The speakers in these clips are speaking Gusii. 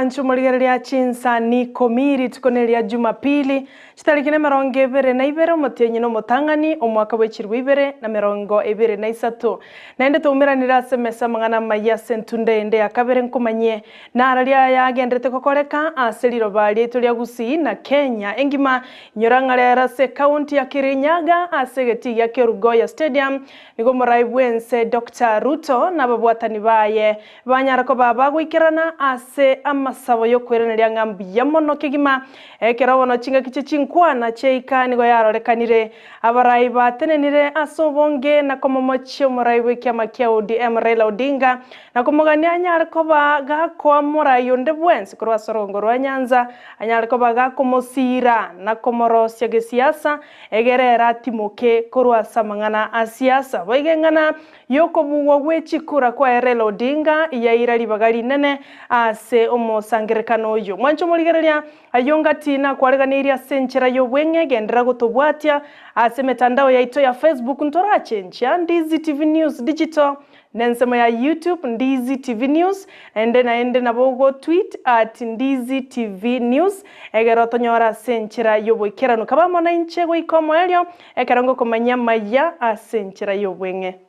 Mwanche omorigereria chinsa nikomi rituko neria Jumapili, chitariki nemerongo ebere na ibere omotienyi nomotang'ani omwaka bwe chilifu ibere na merongo ebere na isato. Naende twaumeranire ase emesa amang'ana amayia ase entunda ende ya kabere nkomanyie nararia ayagenderete gokoreka ase riroba riaito ria Gusii na Kenya engima. Inyora ng'a rero ase ekaunti ya Kirinyaga ase egetii gia Kerugoya Stadium nigo omorai bwense Doctor Ruto na ababwatani baye Banyare koba bagoikerana ase amasabo y'okoiraneria ng'a mbuya mono kegima. Ekero bono chingaki chie chinkwana chiaika nigo yarorekanire, abarai batenenire ase obonge na komomochia omorai bw'ekiama kia ODM Raila Odinga na komogania anyare koba gakoa morai onde bwensi korwa ase orogongo rwa Nyanza anyare koba gakomosiira na komorosia gesiasa egere ere atimoke korwa ase amang'ana a siasa. Boigo eng'ana Y'okobugwa gwe chikura kwa Raila Odinga yaira ribaga rinene ase omosangererekano oyio. Mwanche omorigereria, ayio ngati nakwareganeirie ase enchera y'obweng'e, genderera gotobwatia ase emetandao yaito ya Facebook ntorachenchia, Ndizi TV News Digital, na ensemo ya YouTube, Ndizi TV News, naende naende nabo ogo tweet at Ndizi TV News, egere otonyore ase enchera y'oboikeranu. Kaba amo nainche goika omoerio, Ekero ngokomanyia amaya ase enchera y'obweng'e.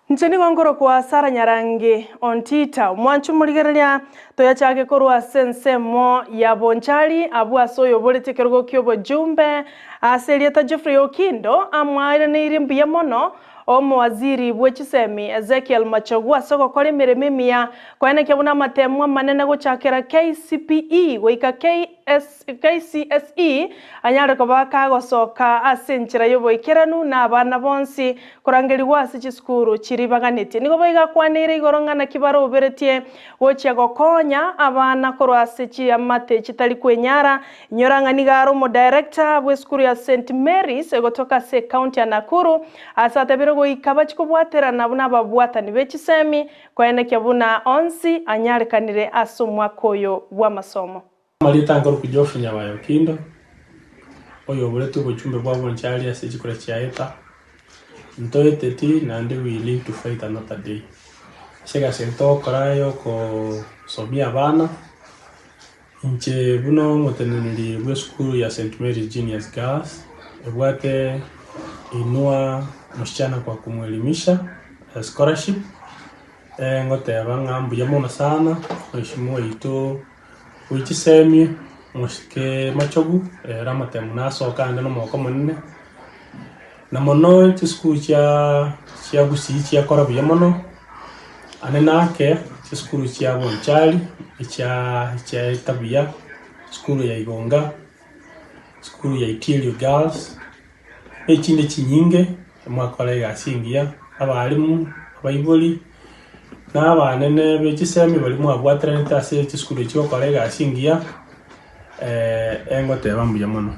Inche nigo nkorokwa Sara Nyarangi Ontita, omwanchi omorigereria, toyachake korwa ase ensemo ya Bonchari, abwo ase oyoboretie ekerogo ki'obojumbe ase erieta Geoffrey Okindo amwairaneirie mbuya mono Omowaziri bwe chisemi Ezekiel Machogu ase ogokora emeremo emiya koenekia buna amatemu amanene gochakera KCPE goika KCSE anyare koba kagosoka ase enchera y'oboikeranu na abana bonsi korangerigwa ase chisukuru chiria baganetie. Nigo boigo akwaneire igoro ng'a naki baroberetie gochia gokonya abana korwa ase chiamate chitari kwenyara Inyora ng'a nigo are omodirector bw'esukuru ya St Mary's egotoka ase ecounty ya Nakuru, ase atebire goika bachie kobwaterana buna ababwatani be chisemi koenekia buna onsi anyarekanire ase omwaka oyo bw'amasomo. Amarieta nkorokwa Geoffrey Nyabayo Okindo, oyoboretwe obochumbe bwa Bonchari ase chikura chia Eta, ntoeteti naende we live to fight another day. Ase egasi eye togokora ya okosomia abana. Inche buna omoteneneri bw'esukuru ya St Mary's Juniors Girls ebwate Inua Msichana kwa Kumuelimisha scholarship, ngoteba ng'a mbuya mono sana mheshimiwa oito bwe chisemi mosike Machogu ere amatemu nasoka ande nomogoko omonene, na mono chisukuru chia chia Gusii chiakora buya mono. Ane nake chisukuru chia Bonchari, echia chiaeta buya, sukuru ya Igonga, sukuru ya Itielio Girls, na echinde chinyinge mwakora egasi engiya, abalimu, abaibori, na abanene be chisemi baria mwabwateranete ase chisukuru echi gokora egasi engiya, engoteba mbuya mono.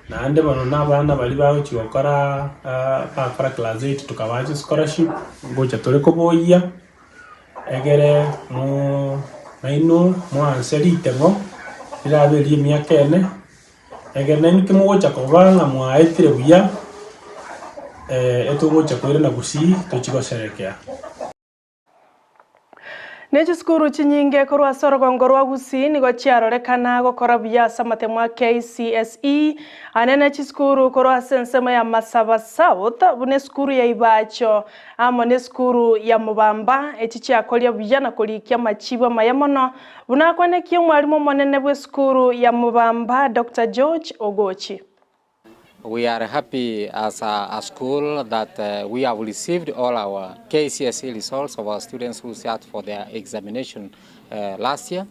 Naende bono nabana baria bagochia gokora bagokora class eight tokabaa chischolarship, ngocha tore koboyia, egere mo nainwe mwanse ritemo, rirabe eria emiaka ene, egere nainwe ki mogocha koba ng'a mwaetire buya, etogocha koirana gusii tochie gosherekea. Ne chisukuru chinyinge korwa ase orogongo rwa Gusii nigo chiarorekana gokora buya ase amatemo a KCSE, ane ne chisukuru korwa ase ensemo ya Masaba South buna esukuru ya Ibacho amo nesukuru ya Mobamba echi chiakoria buya na korikia amachibu amaya mono buna akwanekia omwalimu omonene bw'esukuru ya Mobamba Doctor George Ogochi. We are happy as a, a school that uh, we have received all our KCSE results of our students who sat for their examination uh, last year.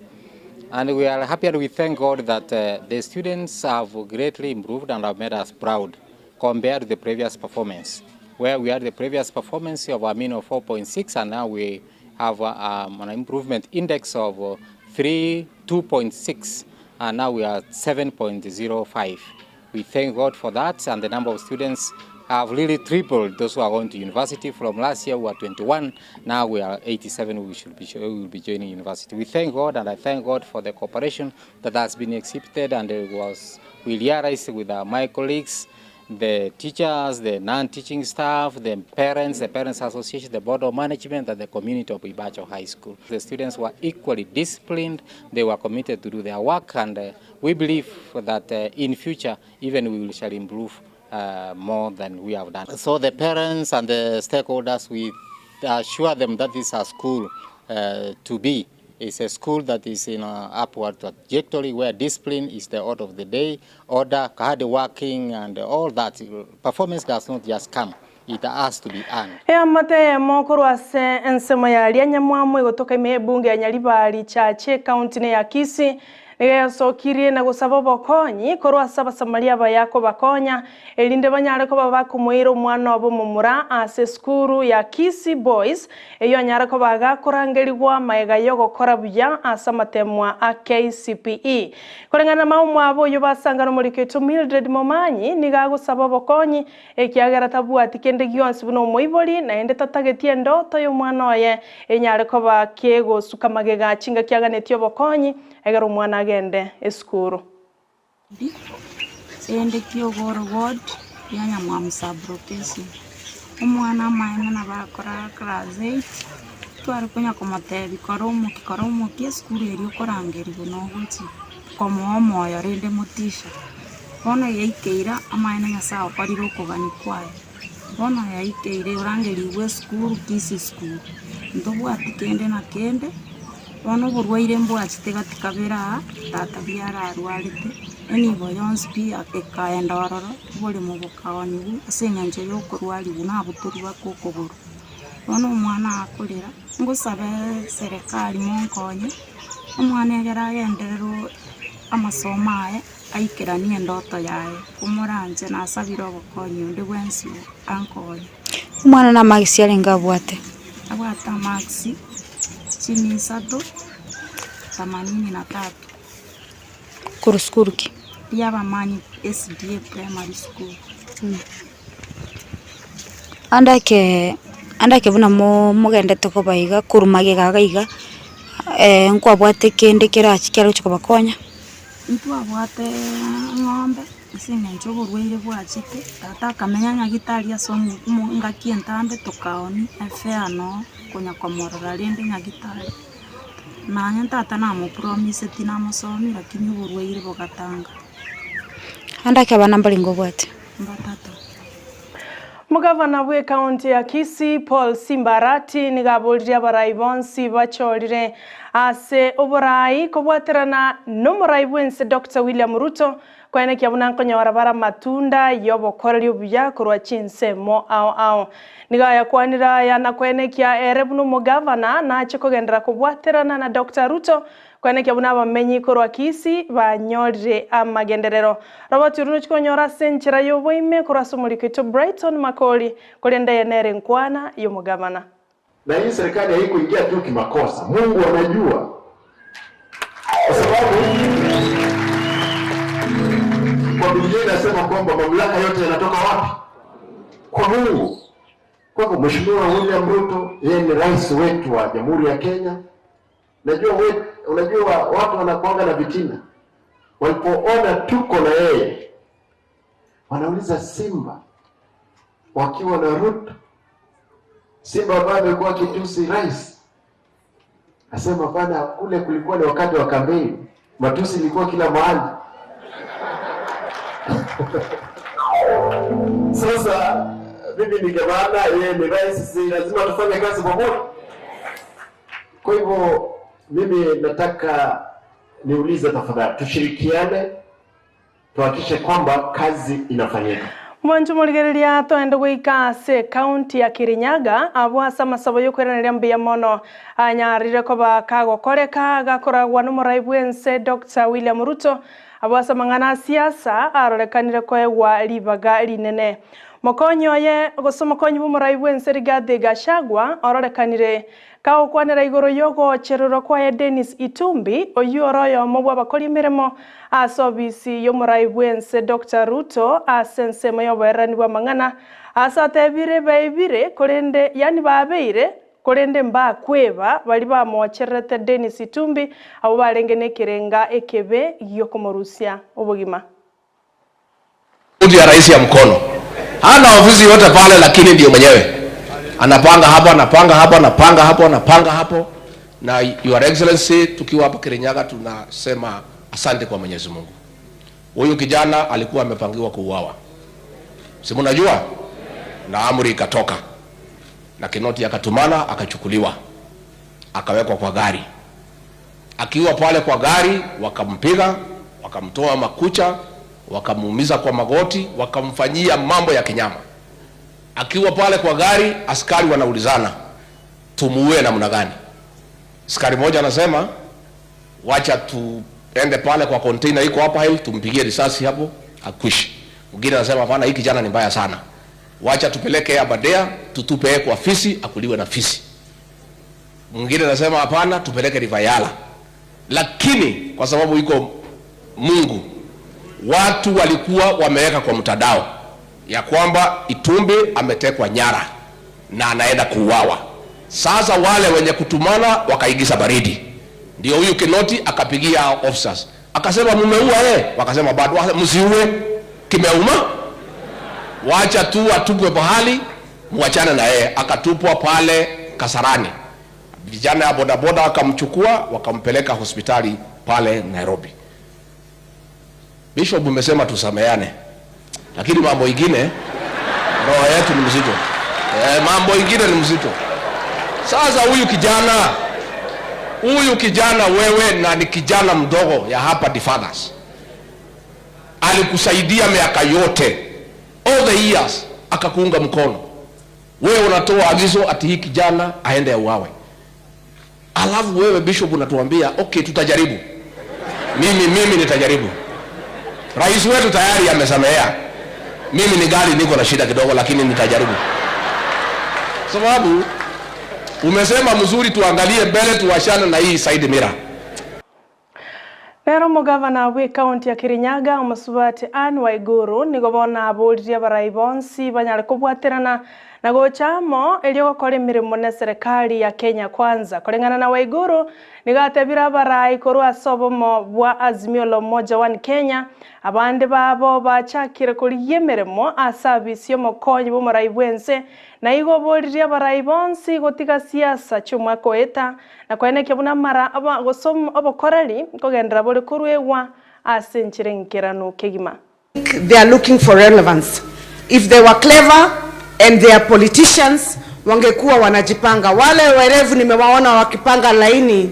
And we are happy and we thank God that uh, the students have greatly improved and have made us proud compared to the previous performance, where we had the previous performance of a mean of 4.6 and now we have an improvement index of 3, 2.6 and now we are 7.05. We thank God for that and the number of students have really tripled those who are going to university. From last year we were 21, now we are 87 who should be, who will be joining university. We thank God and I thank God for the cooperation that has been exhibited and it was we realized with uh, my colleagues the teachers, the non-teaching staff, the parents, the parents association, the board of management, and the community of Ibacho High School. The students were equally disciplined, they were committed to do their work, and uh, we believe that uh, in future, even we will shall improve uh, more than we have done. So the parents and the stakeholders, we assure them that this is a school uh, to be. It's a school that is in an upward trajectory where discipline is the order of the day, order, hard working, and all that. Performance does not just come. It has to be earned. Eamate eyemo korwa ase ensemo ya Nyamwamu egotoka ime ebunge ya Nyaribari Chache ekaunti ya Kisii nigo yasokirie na gosaba obokonyi korwa ase abasamaria abaya kobakonya erinde banyare koba bakomoira omwana obo momura ase esukuru ya Kisii Boys eyo anyare koba gakorangerigwa maega yogokora buya ase amatemwa a KCPE. Koreng'ana na omwabo oyo basangana omoriketo Mildred Momanyi nigo agosaba obokonyi ekiagera tabwati kende gionsi buna omoibori naende tatagetie endoto ya omwana oye enyare koba kegosuka magega chinga kiaganetie obokonyi egere omwana agende esukuru. Ende Kiogoro ward ya Nyamwamu sub-location. Omwana amaene nabo akora class 8 tware konya komotebi kora omoki kora omoki esukuru eria okorangerigwa nogochi komoa omoyo rende motisha. Bono yaikeire amaene Nyasaye okorire okogania kwaye. Bono yaikeire orangerigwe esukuru Kisii school. Ntobwati kende na kende, bono oborwaire mbwachete gati kabere aa, tata biararwarete, enibo yonsi pi ekaenda ororo, oboremo bokaoniwa ase eng'encho ya okorwariwa nabotorwa baka okogoro. Bono omwana akorera, ngosabe serikali monkonye, omwana egere agenderere amasomo aye, aikeranie endoto yaye, komoranche nasabire obokonyi onde bwensi ankonye. Omwana na amarks arenge abwate? Abwate amarks chimia isato, themanini na tatu. Korwa sukuru ki? Riabamanyi SDA Primary School. Ande eke ande eke buna mo mogendete koba iga korwa magega iga iga, nkwabwate kende kerachi kiarochi kobakonya? Ntwabwate eng'ombe ase eng'encho oborwaire bwachete, tata akamenya nyagitari ase omo engaki entambe tokaonia efare noo konya komorora rende nyagitari. Nonye tata namopromiseti namosomi lakini oborwaire bogatanga. Ande ake abana mbarenge obwate? Mbatato. Omogavana bwe ekaunti ya Kisii Paul Simba Arati nigo aboririe abarai bonsi bachorire ase oborai kobwaterana na omorai bwense Dr William Ruto koenekia buna nkonyora bare amatunda ya obokoreri obuya korwa chinsemo ao ao. Nigo ayakwanire aya na koenekia ere buna omogavana nache kogenderera kobwaterana na Dr Ruto koenekia buna abamenyi korwa Kisii banyorire amagenderero. Robert oria nochi konyora ase enchera ya oboime korwa ase omoriko oito Brighton Makori korende eye nere enkwana ya omogavana. Na hii serikali haikuingia tu kimakosa. Mungu anajua, kwa sababu kwa Biblia inasema kwamba mamlaka yote yanatoka wapi? Kwa Mungu. Kwa hivyo Mheshimiwa William Ruto, yeye ni rais wetu wa Jamhuri ya Kenya. Najua we, unajua watu wanakuanga na vitina, walipoona tuko na yeye wanauliza Simba wakiwa na Ruto, Simba ambaye amekuwa akitusi rais, asema bana, kule kulikuwa ni wakati wa kampeni, matusi ilikuwa kila mahali. Sasa mimi ni gavana, yeye ni rais, si lazima tufanye kazi pamoja. Kwa hivyo mimi nataka niulize, tafadhali tushirikiane, tuhakikishe kwamba kazi inafanyika. Mwancho morigereria toende goika ase ekaunti ya Kirinyaga abwo ase amasabo yokoiraneria mbuya mono anyarire koba kagokoreka gakoragwa nomorai bwense Dr William Ruto abwo ase amang'ana a siasa arorekanire koegwa ribaga rinene. Mokonyi oye gose omokonyi bwa omorai bwense Rigathi Gachagua ororekanire kagokwanera igoro yogochererwa kwaye Dennis Itumbi oywo ore oyomo bwa abakori emeremo ase obisi ya omorai bwense Dr Ruto ase ensemo ya oboererani bwa amang'ana Ase atebire baibire korende yaani babeire korende mbakweba baria bamochererete Dennis Itumbi abwo barenge nekerenga ekebe giokomorusia obogima. Mtu ya rais ya mkono hana ofisi yote pale, lakini ndio mwenyewe anapanga hapo, anapanga hapo, anapanga hapo, anapanga hapo. Na Your Excellency, tukiwa hapa Kirinyaga tunasema asante kwa Mwenyezi Mungu. Huyu kijana alikuwa amepangiwa kuuawa, si mnajua, na amri ikatoka na Kinoti akatumana, akachukuliwa, akawekwa kwa gari. Akiwa pale kwa gari, wakampiga, wakamtoa makucha, wakamuumiza kwa magoti, wakamfanyia mambo ya kinyama. Akiwa pale kwa gari, askari wanaulizana tumuue namna gani? Askari mmoja anasema wacha tuende pale kwa container iko hapa hill, tumpigie risasi hapo akwishi. Mwingine anasema hapana, hii kijana ni mbaya sana, wacha tupeleke Aberdare tutupe kwa fisi akuliwe na fisi. Mwingine anasema hapana, tupeleke River Yala. Lakini kwa sababu iko Mungu, watu walikuwa wameweka kwa mtandao ya kwamba Itumbi ametekwa nyara na anaenda kuuawa. Sasa wale wenye kutumana wakaingiza baridi, ndio huyu Kinoti akapigia officers akasema, mumeua yeye? Wakasema bado, msiue, kimeuma, wacha tu atupwe pahali, muachane na yeye. Akatupwa pale Kasarani, vijana ya bodaboda wakamchukua wakampeleka hospitali pale Nairobi. Bishop, umesema tusameane, lakini mambo ingine roho yetu ni mzito. E, mambo ingine ni mzito. Sasa huyu kijana huyu kijana wewe, na ni kijana mdogo ya hapa the fathers, alikusaidia miaka yote all the years, akakuunga mkono. Wewe unatoa agizo ati hii kijana aende auawe, alafu wewe bishop unatuambia okay, tutajaribu. Mimi mimi nitajaribu. Rais wetu tayari amesamehea. Mimi ni gari niko na shida kidogo, lakini nitajaribu, sababu umesema mzuri, tuangalie mbele, tuwashane na hii side mirror. Nero omogavana bw'ecounty ya Kirinyaga omosubati Anne Waiguru nigo bono aboririe abarai bonsi banyare kobwaterana na gocha amo erio gokora emeremo na eserekari ya Kenya Kwanza. Koreng'ana na Waiguru nigo atebire abarai korwa ase obomo bwa Azimio la Umoja One Kenya abande babo bachakire korigia emeremo ase abisi omokonyi bwa omorai bwense na igo oboririe abarai bonsi gotiga siasa chiomwaka oeta na koenekia buna amara gose obokoreri nkogenderera bore korwegwa ase enchera enkeranu kegima. They are looking for relevance. If they were clever and they are politicians, wangekuwa wanajipanga. Wale werevu nimewaona wakipanga laini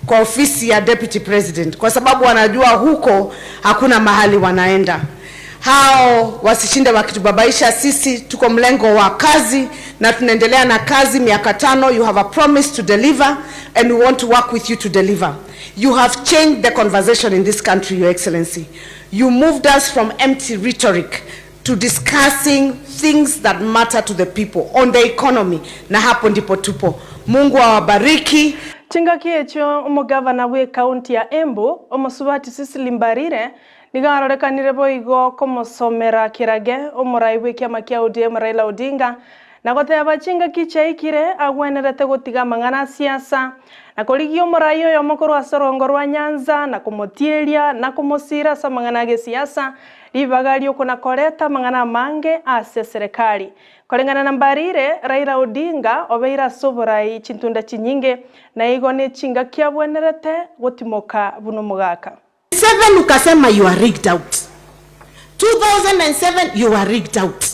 kwa ofisi ya deputy president, kwa sababu wanajua huko hakuna mahali wanaenda. Hao wasishinde wakitubabaisha. Sisi tuko mlengo wa kazi na tunaendelea na kazi miaka tano. You have a promise to deliver and we want to work with you to deliver. You have changed the conversation in this country, Your Excellency. You moved us from empty rhetoric to discussing things that matter to the people on the economy, na hapo ndipo tupo. Mungu awabariki. Chingaki echio omogavana bwe ekaunti ya Embu omosubati Cecily Mbarire nigo arorekanire boigo komosomera kerage omorai bwe ekiama kia ODM Raila Odinga na goteba chingaki chiaikire agwenerete gotiga amang'ana a siasa na korigia omorai oyomo korwa ase orongo rwa Nyanza na komotieria na komosira ase amang'ana a gesiasa ribaga riokona koreta amang'ana amange ase eserekari. Koreng'ana na Mbarire, Raila Odinga obeire ase oborai chintunda chinyinge na igo ne chingaki abwenerete gotimoka buna omogaka. 7 ukasema you are rigged out. 2007 you were rigged out.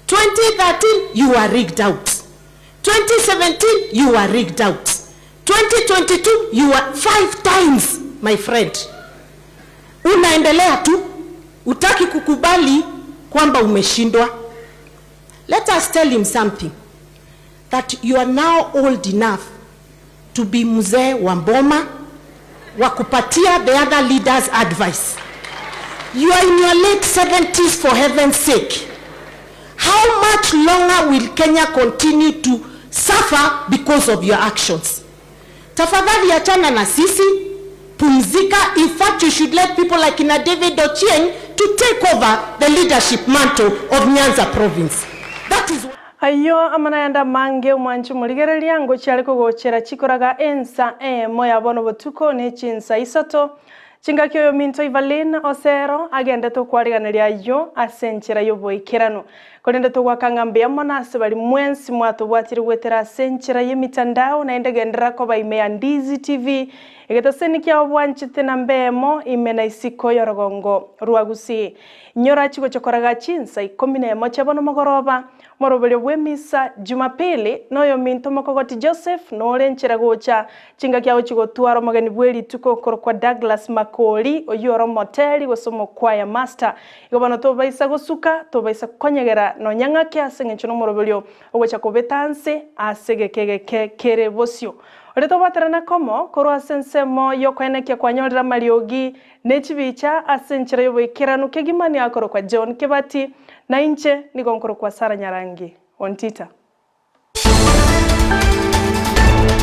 2013 you were rigged out. 2017 you were rigged out. 2022 you were 5 times my friend. Unaendelea tu, utaki kukubali kwamba umeshindwa. Let us tell him something, that you are now old enough to be mzee wa mboma wa kupatia the other leaders advice. You are in your late 70s, for heaven's sake. How much longer will Kenya continue to suffer because of your actions? Tafadhali achana na sisi, pumzika. In fact, you should let people like Ina David Ochieng to take over the leadership mantle of Nyanza province. That is. Ayio amo nayande amange omwanche omorigereria ngochia are kogochera chikoraga ensa eyemo ya bono botuko ne chinsa isato, Chingaki oyominto Ivalin Osero agendete okwariganeria ayio ase enchera y'oboikeranu. Korende togoaka ng'a mbuya mono ase baria mwensi mwatobwatire goetera ase enchera y'emitandao naende genderera koba ime ya Ndizi TV, egetaseni kiao bwanchete namba eyemo ime na isiko y'orogongo rwa Gusii. Inyora chigocha koraga chinsa ikomi nemo chia bono mogoroba, Moroberio bw'emisa Jumapili, noyominto mokogoti Joseph nore nchera gocha chingaki agochia gotwara omogeni bwe rituko okorokwa Douglas Makori oyio ore omoteri gose omokwaya master. Igo bono tobaisa gosuka, tobaisa konyegera nonya ng'ake ase eng'encho nomoroberio ogocha kobeta nse ase egeka egeke kere bosio. Oria tobwaterana komo korwa ase ensemo y'okoenekia kwanyorire amariogi Ne chibicha ase enchera y'oboikeranu kegima nigo akorokwa John Kebati, na inche nigo nkorokwa Sarah Nyarangi. Ontita.